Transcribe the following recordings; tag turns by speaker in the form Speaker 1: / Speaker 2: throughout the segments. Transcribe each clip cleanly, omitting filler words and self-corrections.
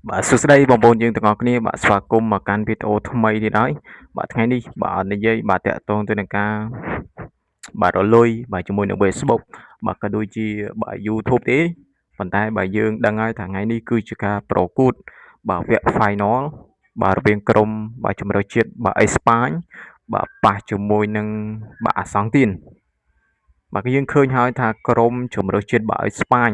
Speaker 1: បាទសួស្តីបងប្អូនយើងទាំងអស់គ្នាបាទស្វាគមន៍មកកាន់វីដេអូថ្មីទៀតហើយបាទថ្ងៃនេះបាទនិយាយបាទតាក់ទងទៅនឹងការបាទរលុយបាទជាមួយនឹង Facebook បាទក៏ដូចជាបាទ YouTube ទេប៉ុន្តែបើយើងដឹងហើយថាថ្ងៃនេះគឺជាការប្រកួតបាទវគ្គ Final បាទរវាងក្រុមបាទជម្រើសជាតិបាទអេស្ប៉ាញបាទប៉ះជាមួយនឹងបាទអាសង់ទីនបាទយើងឃើញហើយថាក្រុមជម្រើសជាតិបាទអេស្ប៉ាញ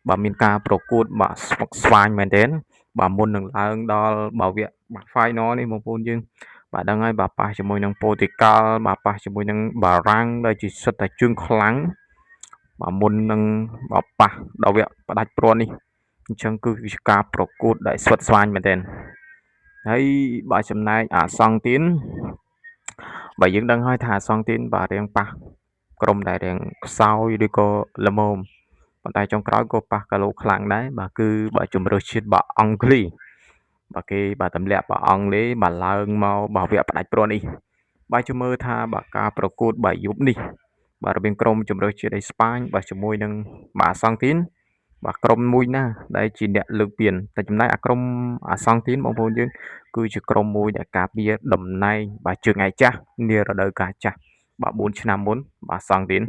Speaker 1: បាទមានការប្រកួតបាទស្មុគស្មាញមែនទែនបាទមុននឹងឡើងដល់បាទវគ្គបាទ Final នេះបងប្អូនយើងបាទដឹងហើយបាទប៉ះជាមួយនឹងប៉ូទុយហ្គាល់បាទប៉ះជាមួយនឹងបារាំងដែលជាសិតតែជើងខ្លាំងបាទមុននឹងបាទប៉ះដល់វគ្គផ្ដាច់ព្រាត់នេះអញ្ចឹងគឺជាការប្រកួតដែលស្វិតស្វាញមែនទែនហើយបាទចំណែកអាសង់ទីនបាទយើងដឹងហើយថាអាសង់ទីនបាទរៀងប៉ះក្រុមដែលរៀងខ្សោយឬក៏ល្មមប៉ុន្តែចុងក្រោយក៏ប៉ះកាឡូខ្លាំងដែរបាទគឺបាទជម្រើសជាតិបាទអង់គ្លេសបាទគេបាទទម្លាក់បាទអង់គ្លេសបាទឡើងមកបាទវគ្គផ្ដាច់ព្រាត់នេះបាទជមើលថាបាទការប្រកួតបាទយប់នេះបាទរវាងក្រុមជម្រើសជាតិអេស្ប៉ាញបាទជាមួយនឹងបាទអាសង់ទីនបាទក្រុមមួយណាដែលជាអ្នកលើកពានតែចំណែកអាក្រុមអាសង់ទីនបងប្អូនយើងគឺជាក្រុមមួយដែលការពារតំណែងបាទជើងឯកចាស់នារដូវកាលចាស់បាទ4ឆ្នាំមុនបាទអាសង់ទីន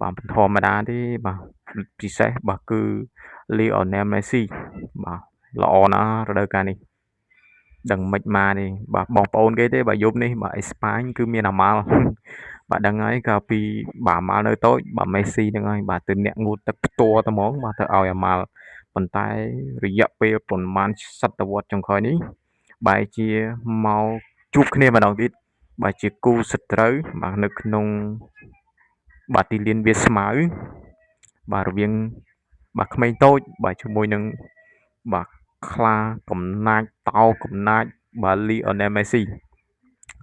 Speaker 1: បាទមិនធម្មតាទេបាទពិសេសបាទគឺ Lionel Messi បាទល្អណាស់រដូវកាលនេះដឹងមិនមកទេបាទបងប្អូនគេទេបាទយប់នេះបាទអេស្ប៉ាញគឺមានអាម៉ាល់បាទដឹងហើយកាលពីបាទអាម៉ាល់នៅតូចបាទមេស៊ីហ្នឹងហើយបាទទៅអ្នកងូតទឹកផ្ទាល់តែហ្មងបាទទៅឲ្យអាម៉ាល់ប៉ុន្តែរយៈពេលប្រមាណសតវត្សចុងក្រោយនេះបែរជាមកជួបគ្នាម្ដងទៀតបាទជាគូសត្រូវបាទនៅក្នុងបាទទីលានវាស្មៅបាទរវាងបាទក្មេងតូចបាទជាមួយនឹងបាទខ្លាកំណាចតោកំណាចបាទ Lionel Messi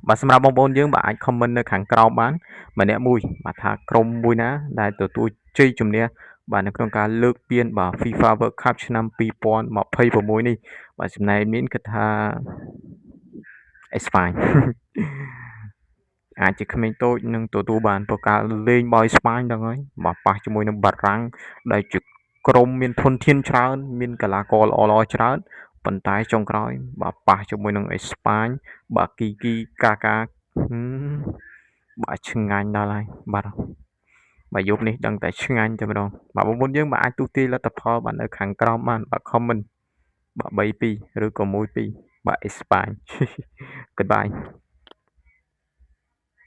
Speaker 1: បាទសម្រាប់បងប្អូនយើងបាទអាច comment នៅខាងក្រោមបានម្នាក់មួយបាទថាក្រុមមួយណាដែលទទួលជ័យជំនះបាទនៅក្នុងការលើកពានបាទ FIFA World Cup ឆ្នាំ2026នេះបាទចំណែកមានគិតថាអេស្ប៉ាញអាចជាក្មេងតូចនឹងទទួលបានព្រោះការលេងបយស្ប៉ាញដល់ហើយបាទប៉ះជាមួយនឹងបារាំងដែលជាក្រុមមានធនធានច្រើនមានកីឡាករល្អៗច្រើនប៉ុន្តែចុងក្រោយបាទប៉ះជាមួយនឹងអេស្ប៉ាញបាទគីគីកាកាបាទឆ្ងាញ់ដល់ហើយបាទបាទយប់នេះដឹងតែឆ្ងាញ់តែម្ដងបាទបងប្អូនយើងបាទអាចទូទាយលទ្ធផលបាទនៅខាងក្រោមបានបាទ comment បាទ3 2ឬក៏1 2បាទអេស្ប៉ាញ Goodbye.